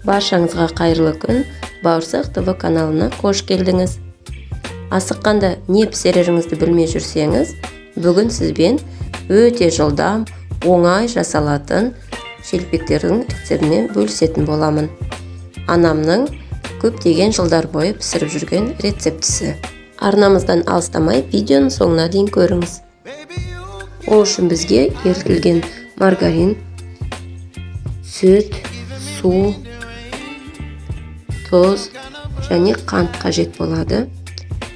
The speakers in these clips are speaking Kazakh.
Баршаңызға қайырлы күн. Бауырсақ ТВ каналына қош келдіңіз. Асыққанда не пісіреріңізді білмей жүрсеңіз, бүгін сізбен өте жылдам, оңай жасалатын шелпектердің рецептімен бөлісетін боламын. Анамның көптеген жылдар бойы пісіріп жүрген рецептісі. Арнамыздан алыстамай видеоның соңына дейін көріңіз. Ол үшін бізге ерітілген маргарин, сүт, су, тұз және қант қажет болады.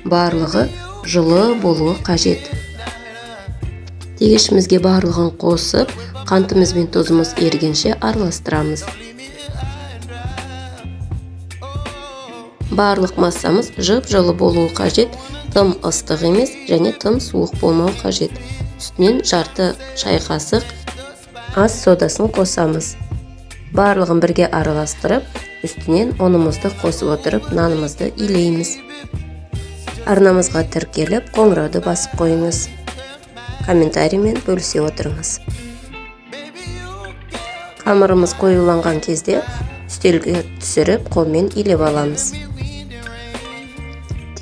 Барлығы жылы болуы қажет. Тегешімізге барлығын қосып, қантымыз бен тұзымыз ерігенше араластырамыз. Барлық массамыз жып-жылы болуы қажет, тым ыстық емес және тым суық болмауы қажет. Үстінен жарты шай қасық ас содасын қосамыз. Барлығын бірге араластырып, үстінен ұнымызды қосып отырып, нанымызды илейміз. Арнамызға тіркеліп, қоңырауды басып қойыңыз. Комментариймен бөлісе отырыңыз. Қамырымыз қоюланған кезде үстелге түсіріп, қолмен илеп аламыз.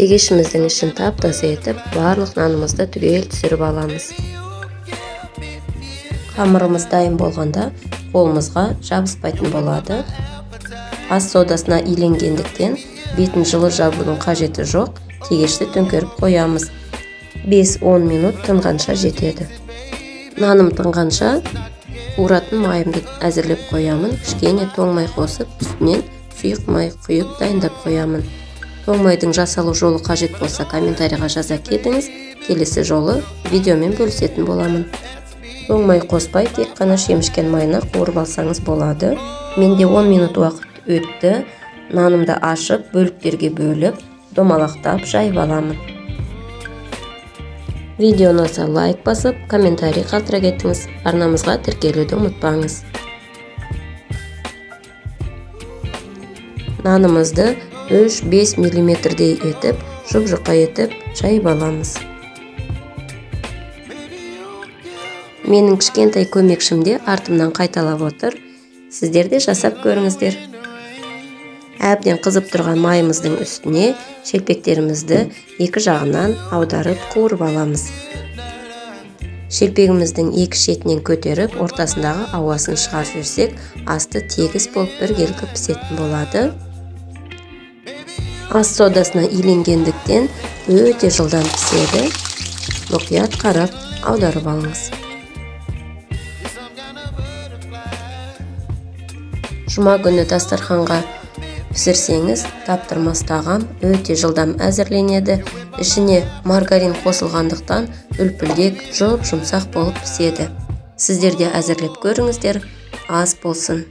Тегешіміздің ішін тап-таза етіп, барлық нанымызды түгел түсіріп аламыз. Қамырымыз дайын болғанда қолымызға жабыспайтын болады. Ас содасына иленгендіктен бетін жылы жабудың қажеті жоқ, тегешті төңкеріп қоямыз. 5-10 минут тынғанша жетеді. Наным тынғанша қуыратын майымды әзірлеп қоямын. Кішкене тоң май қосып, үстінен сұйық май құйып дайындап қоямын. Тоң майдың жасалу жолы қажет болса, комментарийға жаза кетіңіз. Келесі жолы видеомен бөлісетін боламын. Тоң май қоспай, тек қана шемішкен майына қуырып алсаңыз болады. Менде 10 минут уақыт өтті. Нанымды ашып, бөліктерге бөліп, домалақтап жайып аламын. Видео ұнаса лайк басып, комментарий қалдыра кетіңіз. Арнамызға тіркелуді ұмытпаңыз. Нанымызды 3-5 миллиметрдей етіп, жұп-жұқа етіп жайып аламыз. Менің кішкентай көмекшім де артымнан қайталап отыр. Сіздер де жасап көріңіздер. Әбден қызып тұрған майымыздың үстіне шелпектерімізді екі жағынан аударып қуырып аламыз. Шелпегіміздің екі шетінен көтеріп, ортасындағы ауасын шығарып жіберсек, асты тегіс болып біркелкі пісетін болады. Ас содасына иленгендіктен өте жылдам піседі. Мұқият қарап аударып алыңыз. Жұма күні дастарханға пісірсеңіз, таптырмас тағам өте жылдам әзірленеді. Ішіне маргарин қосылғандықтан үлпілдек, жұп-жұмсақ болып піседі. Сіздер де әзірлеп көріңіздер, ас болсын.